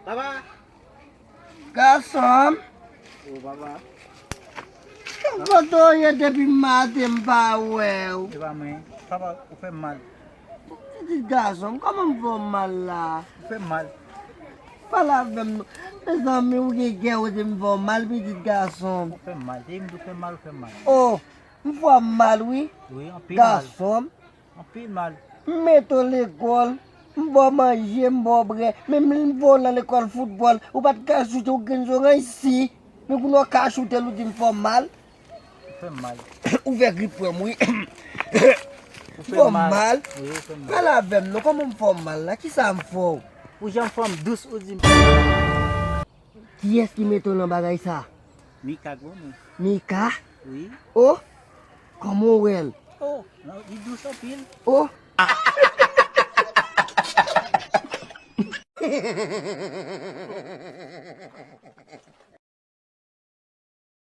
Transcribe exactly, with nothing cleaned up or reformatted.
Papa. Gason m. O papa. Kote w ye depi maten m pa wè w? E pa mwen. Papa, ou fè m mal. Pitit gason m, kòman m fè w mal la? Ou fè m mal. Pale avè m non. Mezanmi, ou gen kè ou di m fè w mal, pitit gason m. Ou fè m mal. Depi m di w fè m mal, ou fè m mal. O, m fè w mal, wi. Wi, anpil mal. Gason m. Anpil mal. M mete w lekòl, m ba w manje, m ba w bwè. Menm lè m voye w nan lekòl foutbòl, ou pa t ka choute, ou grenn zoranj si. Men kounye a w ka choute l, ou di m fè w mal. Ou fè m mal. Ou fè grip pran m, wi. Ou fè m mal. Wi, ou fè m mal. Pale avè m non, kòman m fè w mal la? Kisa m fè w? Ou janm fè m dous, ou di m. Kiyès ki mete w nan bagay sa? Mika gwo men. Mika? Wi. O, kòman w wè l? O, non, li dous anpil. O.